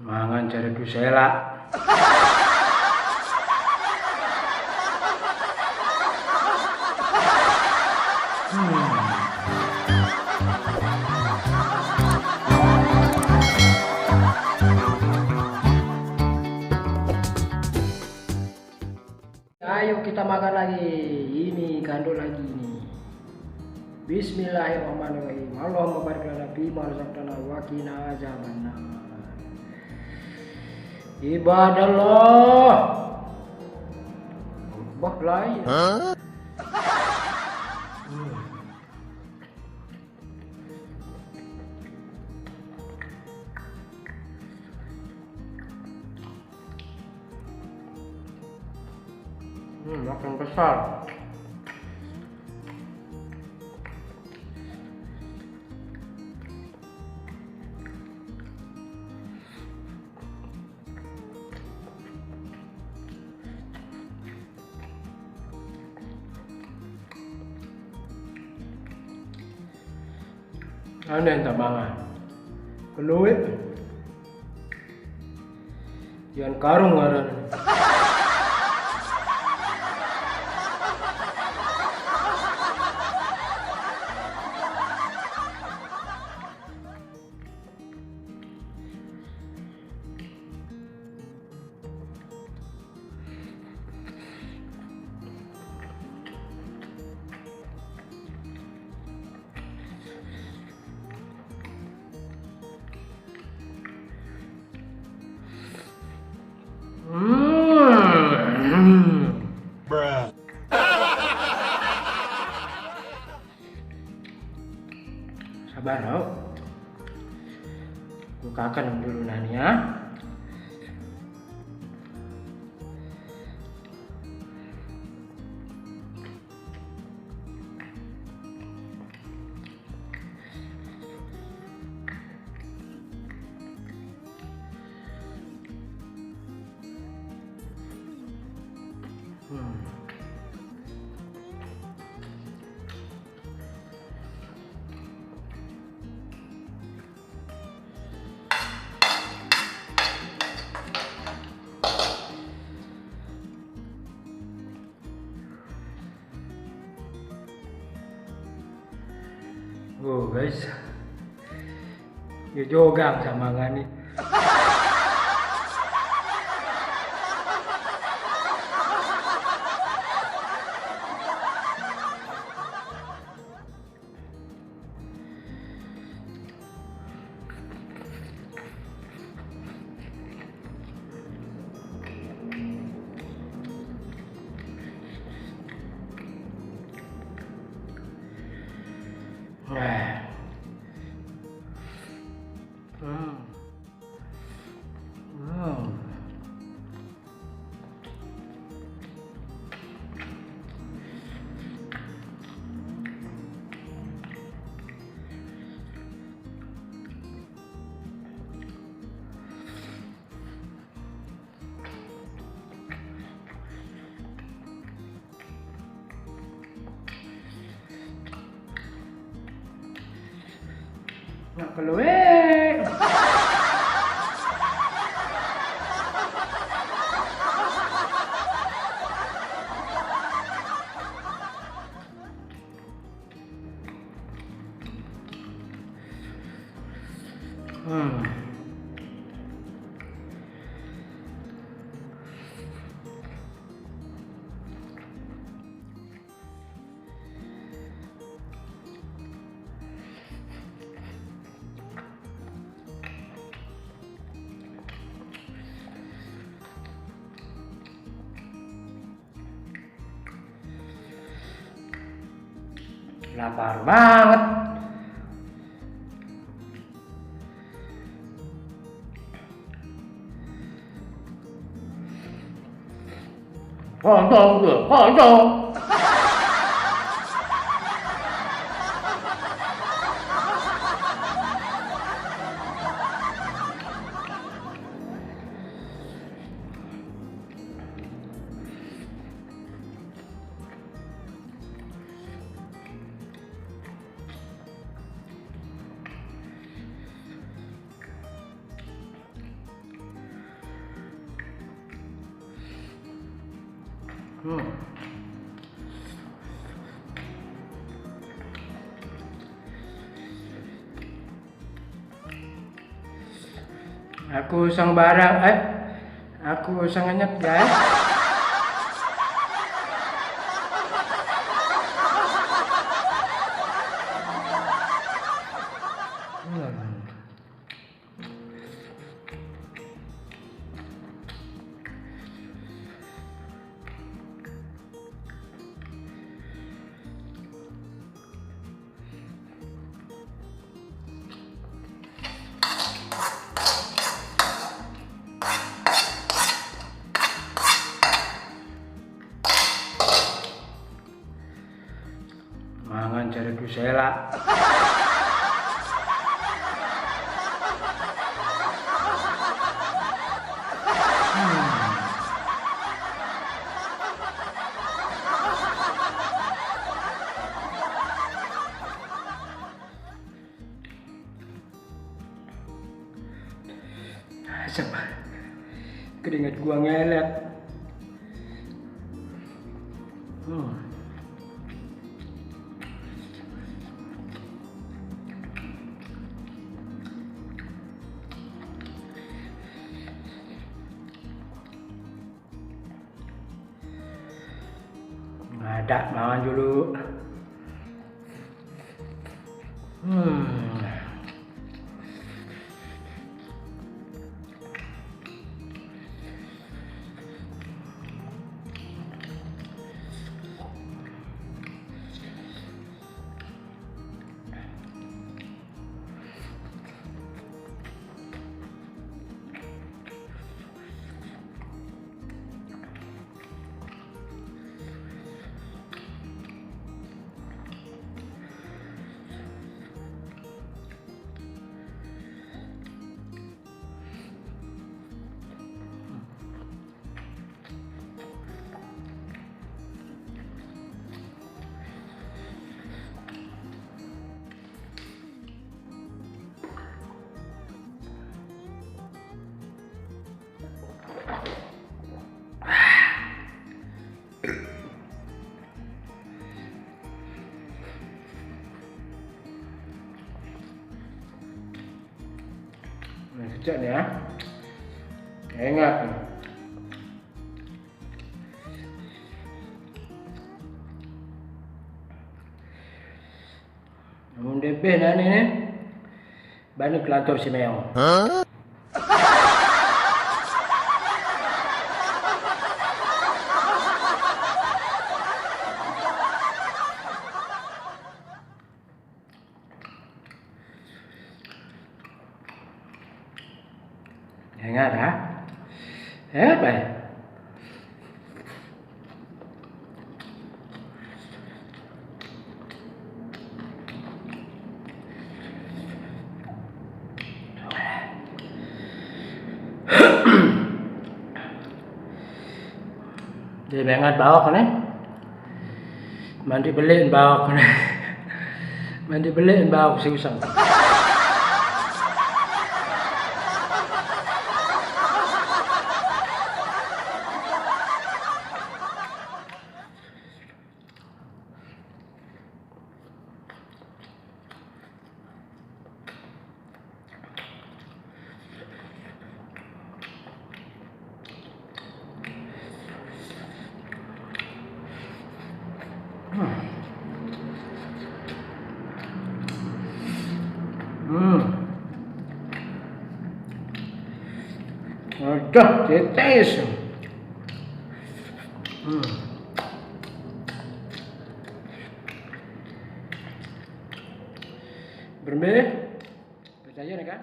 Mangan jare Gusela. Ayo kita makan lagi. Ini gandul lagi ini. Bismillahirrahmanirrahim. Allahumma barik lana fi ma razaqtana wa qina azabannar. Ibadallah. Bah lain. Makan besar. Ano yang tabangan? Keluit. Yan karung ngaran. Bruh. Sabar lo. Bukakan dulu Nania. Oh guys, ya jogang sama Ngani. Nah. Nak keluar. Lapar banget. Kontol gue, kontol. Aku sang barang, aku sang anyep guys. Mangan cari kusela. Asap, keringat gua ngelet. Ada, makan dulu. Nah, sejak nih ya, ingat nih. Namun DP nani nih, banyak kelator si Meo. Ingat ha? Ingat baik. Jadi ingat bawa kan? Mandi beliin bawa kan? Mandi beliin bawa si usang. Udah, tetes. Bermeh, percaya nih kan?